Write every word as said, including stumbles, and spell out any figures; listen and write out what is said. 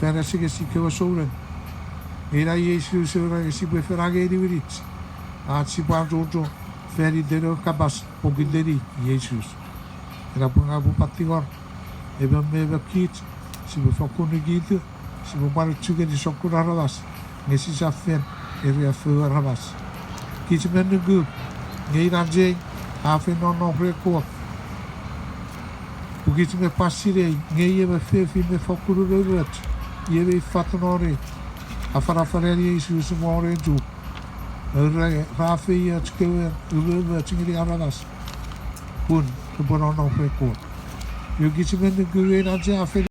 fan asengesin kewe souneng. Nge ina Jises ewe ra nge sipwe fen angei niwinich ach sipwe achocho fan iten ewe kapas pokiten i Jises. Ina pwe ngang upwe tingor, emon me emon kich, sipwe fokkun nikitu, sipwe pwan chukeni sokkun aramas, nge sisap fen eriaffoun aramas. Kich mi nuku, nge ina Jane a fen nonnom ren Kot. Pwe kich mi pwan sinei nge i emon fefin mi fokkun umoumoch, i emon mi fat non ei afanafanen Jises me won ei chuk. Ra, ra feioch kewe umoumoch ngeni aramas pun repwe nonnom ren Kot. Iwe kich mi nuku nge ina Jane a fen